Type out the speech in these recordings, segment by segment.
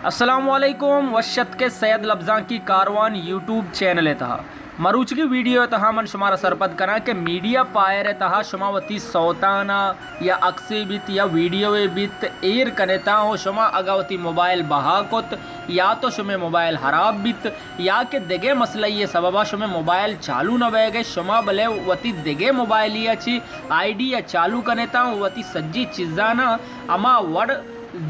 السلام علیکم، وش اتکے سید لبزانکی کاروان یوٹیوب چینل ءِ تہا۔ مروچگی ویڈیو ءِ تہا من شمارا سرپد کناں کہ میڈیا فائر ءِ تہا شما وتی سوتانا یا عکسے بیت یا ویڈیوے بیت ایر کنتاں و شما اگاں وتی موبائل بہا کت یا تو شمے موبائل ہراب بیت یا کہ دگہ مسئلہ یے سببا شمے موبائل چالو نہ بئیگ ءَ، شما بلے وتی دگہ موبائلے ءَ چہ آئی ڈی ءَ چالو کنتاں و وتی سجی چیزانا ہما وڑ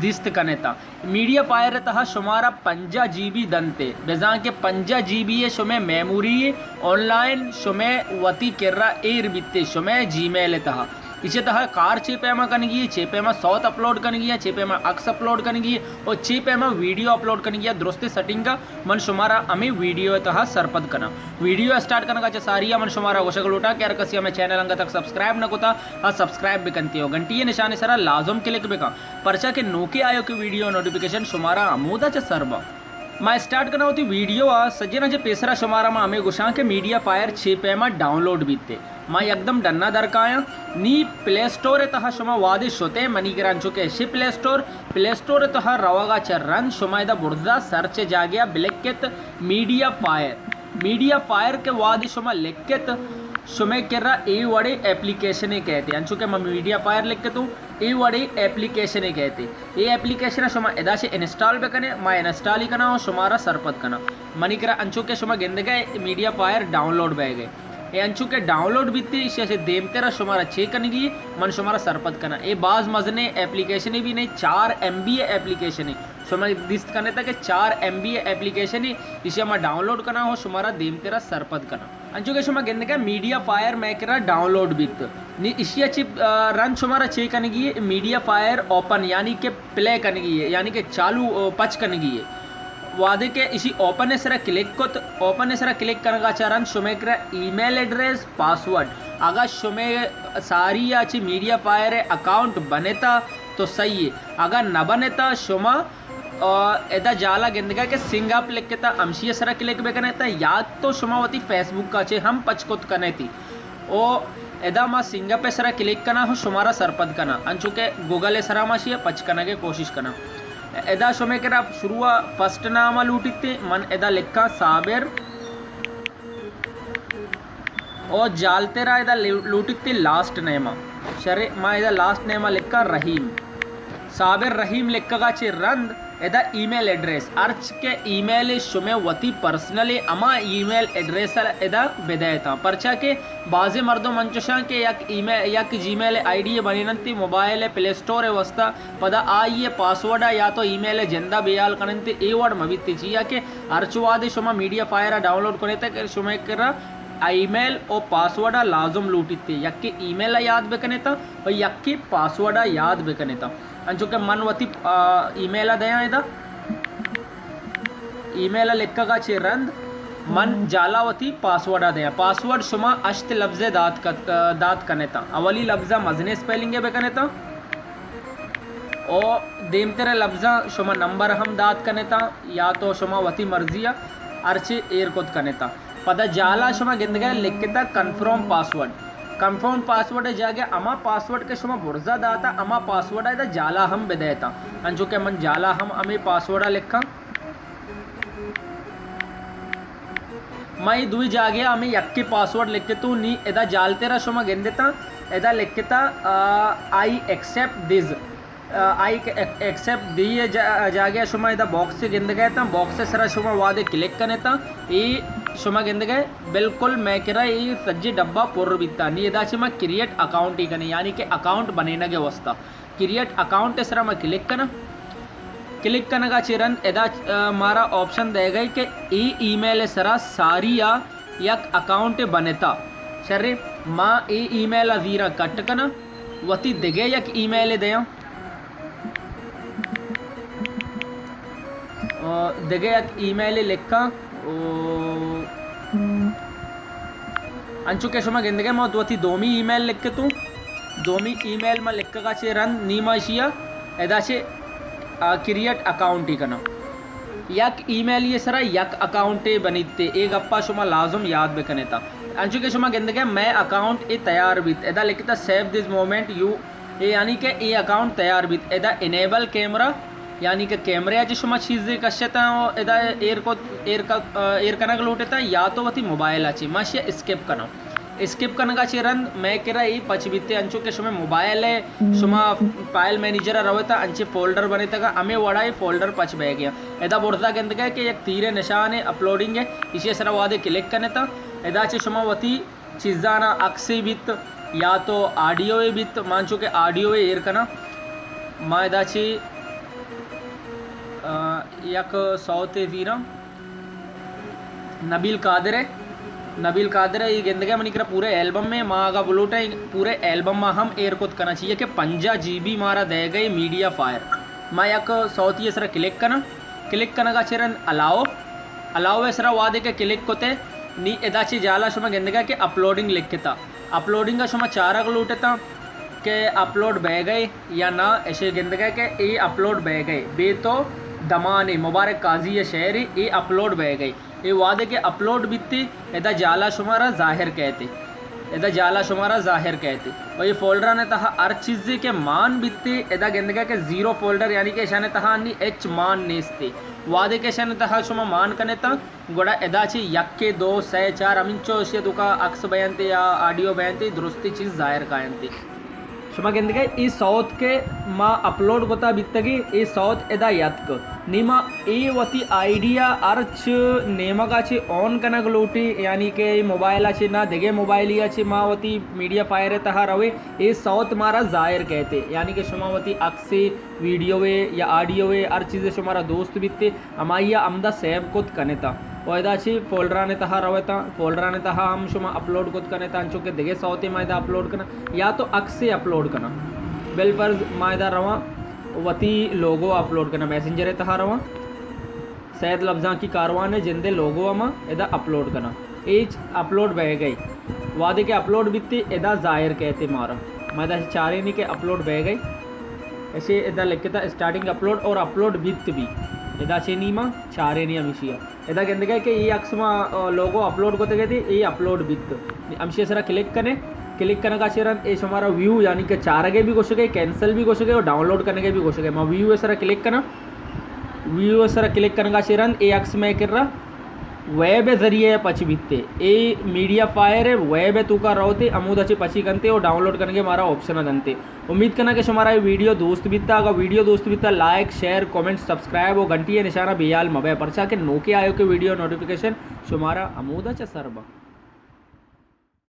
دیست کنتاں۔ میڈیا فائر ءِ تہا شمارا پنجاہ جی بی دنتے، بزاں کہ پنجاہ جی بی ءِ شمئے میموری آن لائن شمئے وتی کرا ایر بیتے شمئے جی میل ءِ تہا۔ ایشی ءِ تہا کار چے پیما کنگی، چے پیما سوت اپلوڈ کنگی، چے پیما عکس اپلوڈ کنگی و چے پیما ویڈیو اپلوڈ کنگی، درستیں سیٹنگ ءَ من شمارا ہمے ویڈیو ءِ تہا سرپد کناں۔ ویڈیو اسٹارٹ کنگا چہ ساری ءَ من شمارا گوشگ لوٹاں کہ ہر کسی ہمے چینل انگت تک سبسکرائب نہ کتا، آ سبسکرائب بکنتے و گھنٹی ءِ نشان ءِ سرا لازم کلک بکن۔ پرچا کہ نوکیں آیوکیں ویڈیو ءِ نوٹیفیکیشن شمارا ہمودا چہ سر باں۔ ما اسٹارٹ کناں وتی ویڈیو ءَ۔ سجیناں چہ پیسرا شمارا ما ہمے گوشاں کہ میڈیا فائر چے پیما ڈاؤنلوڈ بیتے۔ ما یکدم ڈنا در کایاں۔ نی پلے سٹور ءِ تہا شما وہدے شتے، منی کرا انچو کہ اشی پلے سٹور، پلے سٹور ءِ تہا روگا چہ رند شما ادا برزا سرچ ءِ جاگہا بلکت میڈیا فائر۔ میڈیا فائر کہ وہدے شما لکت، شمئے کرا اے وڑیں اپلیکیشنے کئیت، انچو کہ ما میڈیا فائر لکتوں۔ اے وڑیں اپلیکیشنے کئیت۔ اے اپلیکیشن ءَ شما ادا چہ انسٹال بکنے، ما انسٹال ہی کناں و شمارا سرپد کناں۔ منی کرا انچو کہ شما گندگا میڈیا فائر ڈاؤنلوڈ بئیگ ءَ۔ اے انچو کہ ڈاؤنلوڈ بیتے، ایشی ءَ چہ دیمترا شمارا چے کنگی، من شمارا سرپد کناں۔ اے باز مزنیں اپلیکیشنے بھی نہیں، چار ایم بی ءِ اپلیکیشنے۔ شما دیست کنتا کہ چار ایم بی ءِ اپلیکیشنے، ایشی ءَ ما ڈاؤنلوڈ کناں و شمارا دیمترا سرپد کناں۔ انچو کہ شما گندگا میڈیا فائر مئے کرا ڈاؤنلوڈ بیت۔ نی ایشی ءَ چہ، آ، رند شمارا چے کنگی اے؟ میڈیا فائر اوپن یعنی کہ پلے کنگی اے، یعنی کہ چالو، آ، پچ کنگی اے۔ وہدے کہ ایشی اوپن ءِ سرا کلک کت، اوپن ءِ سرا کلک کنگا چہ رند شمئے کرا ای میل ایڈریس، پاسورڈ، اگاں شمئے ساری ءَ چہ میڈیا فائر ءِ اکاؤنٹ بنتا تو صحیح اے، اگاں نہ بنتا شما آ، ادا جالا گندگا کہ سنگ اپ لکھتا، ہمشی سرا کلک بکنتا، یا تو شما وتی فیس بک ءَ چہ ہم پچ کت کنیتی۔ او ادا ما سنگ اپ سرا کلک کناں و شمارا سرپد کناں، انچو کہ گوگل سرا ما شی پچ کنگ ءِ کوشش کناں۔ ادا شمئے کرا شروع ءَ فرسٹ نام ءَ لوٹیت، من ادا لکھاں صابر۔ او جالترا ادا لو-، لوٹیت لاسٹ نیما۔ شرے، ما ادا لاسٹ نیما لکھاں رحیم۔ صابر رحیم لکھگا چہ رند ادا ای میل ایڈریس، ہرچ کہ ای میل شمئے وتی پرسنل اے، ہما ای میل ایڈریس ادا بدئیتاں۔ پرچا کہ بازیں مردم انچوشاں کہ یک ای میل، یک جی میل آئی ڈی بنیننتی موبائل پلے سٹور واسطہ، پدا آئی پاسورڈ یا تو ای میل جندا بیال کننتی، اے وڑ مبیتی، چیا کہ ہرچ وہدے شما میڈیا فائر ءَ ڈاؤنلوڈ کنیت کہ شمئے کرا ای میل و پاسورڈ ءَ لازم لوٹیت۔ یکے ای میل ءَ یاد بکنیت و یکے پاسورڈ ءَ یاد بکنیت۔ انچو کہ من وتی، آ، ای میل ءَ دیاں ادا۔ ای میل ءَ لکھگا چہ رند من جالا وتی پاسورڈ ءَ دیاں۔ پاسورڈ شما ہشت لبزے دات کت-، آ، دات کنیت۔ اولی لبز ءَ مزنیں اسپیلنگ ءَ بکنیت۔ او دیمتر لبزاں شما نمبر ہم دات کنیت۔ یا تو شما وتی مرضی ءَ ہرچی ایر کت کنیت۔ پدا جالا شما گندگئے لکھتا کنفرم پاسورڈ۔ کنفرم پاسورڈ جاگہ ہما پاسورڈ کہ شما برزا داتا، ہما پاسورڈ ادا جالا ہم بدیتا۔ انچو کہ من جالا ہم ہمے پاسورڈ لکھاں۔ ما اے دوئی جاگہ ہمے یکے پاسورڈ لکھتو نی ادا جالترا شما گندتا، ادا لکھتا، آ، I accept this۔ آ، آئی ایک-، ایکسپٹ دی ءِ جا-، جاگہ ءَ شما ادا باکس ءَ گندگ ءَ اتاں، باکس ءِ سرا شما وہدے کلک کن اتاں، اے شما گندگ ءَ بالکل مئے کرا اے سجے ڈبہ پر بیتا۔ نی ادا چہ ما کریئیٹ اکاؤنٹ ءَ کنیں، یعنی کہ اکاؤنٹ بنینگ ءِ واسطہ کریئیٹ اکاؤنٹ ءِ سرا ما کلک کناں۔ کلک کنگ ءَ چہ رند ادا، آ، مارا آپشن دئیگ ءَ کہ اے ای میل ءِ سرا ساری ءَ یک اکاؤنٹے بنتا۔ شریں، ما اے ای میل ءَ زیراں کٹ کناں، وتی دگہ یک ای میلے دیاں۔ آ، دگہ یک ای میلے لکھاں۔ او، انچو کہ شما گندگے ما وتی دومی ای میل لکھتوں۔ دومی ای میل ما لکھگا چہ رند نی ما اشیا ادا چہ، آ، کریئیٹ اکاؤنٹے کناں۔ یک ای میل ءِ سرا یک اکاؤنٹے بنیت، اے گپا شما لازم یاد بکنیتا۔ انچو کہ شما گندگے مئے اکاؤنٹ اے تیار بیت، ادا لکھتا save this moment you، اے یعنی کہ اے اکاؤنٹ تیار بیت۔ ادا انیبل کیمرہ، یعنی کہ کیمرہ ءَ چہ شما چیزے کشتاں و ادا ایر کت، ایر کت، ایر کنگ لوٹتاں یا تو وتی موبائل ءَ چہ۔ ما اشی ءَ اسکپ کناں۔ اسکپ کنگ ءَ چہ رند مئے کرا اے پچ بیتے، انچو کہ شمئے موبائل ءَ شما فائل منیجر ءَ روتاں، انچیں فولڈر بنتگ، ہمے وڑا اے فولڈر پچ بئیگ ءَ۔ ادا برزا گندگ ءَ کہ یک تیرے نشانے اپلوڈنگ ءِ، اشی ءِ سرا وہدے کلک کنتاں، ادا چہ شما وتی چیزاناں، عکسے بیت یا تو آڈیوے بیت، ما انچو کہ آڈیوے ایر کناں، ما ادا چہ، آ، یک سوتے زیراں۔ نبیل قادر ءِ، نبیل قادر ءِ، اے گندگ ءَ منی کرا پورے البم ءَ، ما اگاں بلوٹیں پورے البم ءَ ہم ایر کت کناں، چیا کہ پنجاہ جی بی مارا دئیگ ءَ میڈیا فائر۔ ما یک سوتے ءِ سرا کلک کناں، کلک کنگ ءَ چہ رند الاؤ، الاؤ ءِ سرا وہدے کہ کلک کتے، نی ادا چہ جالا شما گندگ ءَ کہ اپلوڈنگ لکھتا۔ اپلوڈنگ ءَ شما چارگ لوٹتاں کہ اپلوڈ بئیگ ءَ یا نہ، اشی گندگ ءَ کہ اے اپلوڈ بئیگ ءَ، بے تو دمانے، مبارک قاضی ءِ شعرے، اے اپلوڈ بئیگ ءَ۔ اے وہدے کہ اپلوڈ بیتے، ادا جالا شمارا ظاہر کئیتے۔ ادا جالا شمارا ظاہر کئیتے۔ و اے فولڈرانی تہا ہر چیزے کہ مان بیتے، ادا گندگ ءَ کہ زیرو فولڈر، یعنی کہ اشانی تہا نی ہچ مان نیستے۔ وہدے کہ اشانی تہا شما مان کنتاں، گڑا ادا چہ یکے، دو، سئے، چار، ہمینچو اشی ءِ توکا عکس بینت یا آڈیو بینت، درستی چیز ظاہر کاینت۔ شما گندگ ءَ اے سوت کہ ما اپلوڈ کتا بیتگی، اے سوت ادا یتک۔ نی ما اے وتی آئی ڈی ءَ ہرچ نیمگ ءَ چہ آن کنگ لوٹیں، یعنی کہ اے موبائل ءَ چہ نہ، دگہ موبائلے ءَ چہ ما وتی میڈیا فائر ءِ تہا رویں، اے سوت مارا ظاہر کئیتے، یعنی کہ شما وتی عکسے، ویڈیوے یا آڈیوے، ہر چیزے شمارا دوست بیتے، ہمائی ءَ ہمدا سیو کت کنتاں۔ و ادا چہ فولڈرانی تہا روتاں، فولڈرانی تہا ہم شما اپلوڈ کت کنتاں، انچو کہ دگہ سوتے ما ادا اپلوڈ کناں یا تو عکسے اپلوڈ کناں۔ بالفرض ما ادا رواں وتی لوگو اپلوڈ کناں، میسنجر ءِ تہا رواں، سید لبزانکی کاروان ءِ جند ءِ لوگو ءَ ما ادا اپلوڈ کناں۔ اے اپلوڈ بئیگ ءَ، وہدے کہ اپلوڈ بیتے، ادا ظاہر کئیتے مارا۔ ما ادا چارینی کہ اپلوڈ بئیگ ءَ۔ اشی ادا لکھتا اسٹارٹنگ اپلوڈ اور اپلوڈ بیت بھی۔ ادا چہ نی ما چارینی ہمیشی ءَ۔ ادا گندگ ءَ کہ اے عکس ما، آ، لوگو اپلوڈ کتگ اتے، اے اپلوڈ بیت۔ ہمشی ءِ سرا کلک کنے، کلک کنگ ءَ چہ رند اے شمارا ویو، یعنی کہ چارگ ءَ بھی گوشگ ءَ، کینسل بھی گوشگ ءَ اور ڈاؤنلوڈ کنگ ءَ بھی گوشگ ءَ۔ ما ویو ءِ سرا کلک کناں۔ ویو ءِ سرا کلک کنگ ءَ چہ رند اے عکس مئے کرا ویب ءِ ذریعہ ءَ پچ بیتے۔ اے میڈیا فائر ءِ ویب ءِ توکا روتے، ہمودا چہ پچی کنتے اور ڈاؤنلوڈ کنگ ءِ مارا آپشن ءَ دنتے۔ امید کناں کہ شمارا اے ویڈیو دوست بیتا۔ اگاں ویڈیو دوست بیتا، لائک، شیئر، کمنٹ، سبسکرائب و گھنٹی ءِ نشانہ بے حال مبئے، پرچا کہ نوکیں آیوکیں ویڈیو نوٹیفیکیشن شمارا ہمودا چہ سر باں۔